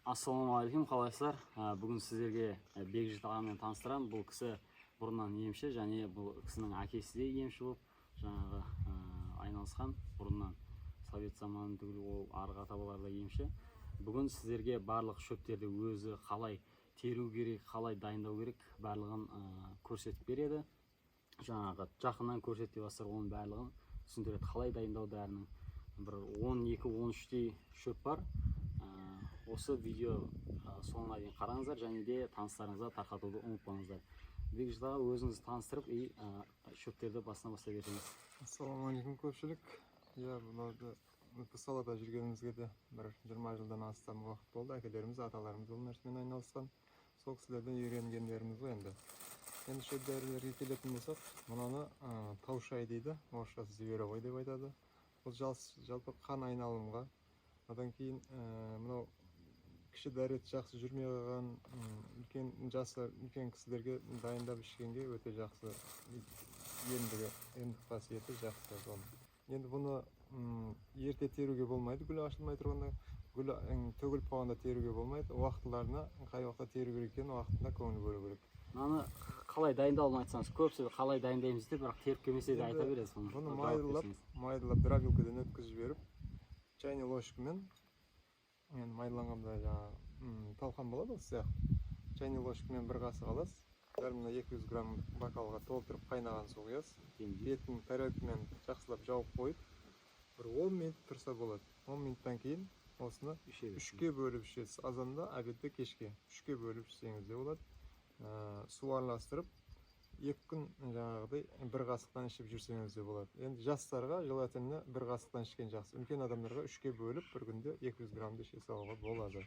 Ассалаумағалейкум, қалайсыздар? Бүгін сіздерге Бекжігіт ағамен таныстырамын. Бұл кісі бұрыннан емші және бұл кісінің әкесі де емші болып жаңағы айналысқан бұрыннан, совет заманы түгіл, ол арғы ата бабалары да емші. Бүгін сіздерге барлық шөптерді өзі қалай теру керек, қалай дайындау керек, барлығын көрсетіп береді. Жаңағы жақыннан көрсет деп жатсыздар, оның барлығын түсіндіреді, қалай дайындау. Дәрінің бір 12-13-тей шөп бар. Осы видео соңына дейін қараңыздар және де таныстарыңызға тарқатуды ұмытпаңыздар. Бекжігіт аға, өзіңізді таныстырып и шөптерді басынан бастай берсеңіз. Ассалаумағалейкум, көпшілік! Иә, мынауды, бұл салада жүргенімізге де бір 20 жылдан астам уақыт болды. Әкелеріміз, аталарымыз бұл нәрсемен айналысқан, сол кісілерден үйренгендеріміз ғой. Енді шөп дәрілерге келетін болсақ, мынаны таушай дейді, орысшасы зверобой деп айтады. Бұл жалпы қан айналымға, одан кейін мынау кіші дәрет жақсы жүрмей қалған, үлкен, жасы үлкен кісілерге дайындап ішкенге өте жақсы, емдігі, емдік қасиеті жақсы бұның. Енді бұны ерте теруге болмайды, гүл ашылмай тұрғанда, гүл төгіліп қалғанда теруге болмайды. Уақытыларына, қай уақытта теру керек екенін уақытында көңіл бөлу керек. Мынаны қалай дайындалуын айтсаңыз. Көбісі қалай дайындаймыз деп, бірақ теріп келмесе де Енді айта береді соны. Бұны Жауап майдалап, берсеңіз. майдалап, дробилкадан өткізіп жіберіп, чайный ложкамен, енді майдаланғанда жаңағы талқан болады ғой сияқты, чайный ложкамен бір қасық аласыз, дәл мына 200 грамм бокалға толтырып, қайнаған су құясыз. Демдейді. Бетін тарелкамен жақсылап жауып қойып, бір 10 минут тұрса болады. 10 минуттан кейін осыны іше берсін. Үшке бөліп ішесіз: азанда, обедте, кешке. Үшке бөліп ішсеңіз де болады. Су араластырып, 2 күн жаңағыдай бір қасықтан ішіп жүрсеңіз де болады. Енді жастарға желательно бір қасықтан ішкен жақсы, үлкен адамдарға үшке бөліп, бір күнде 200 граммды іше салуға болады.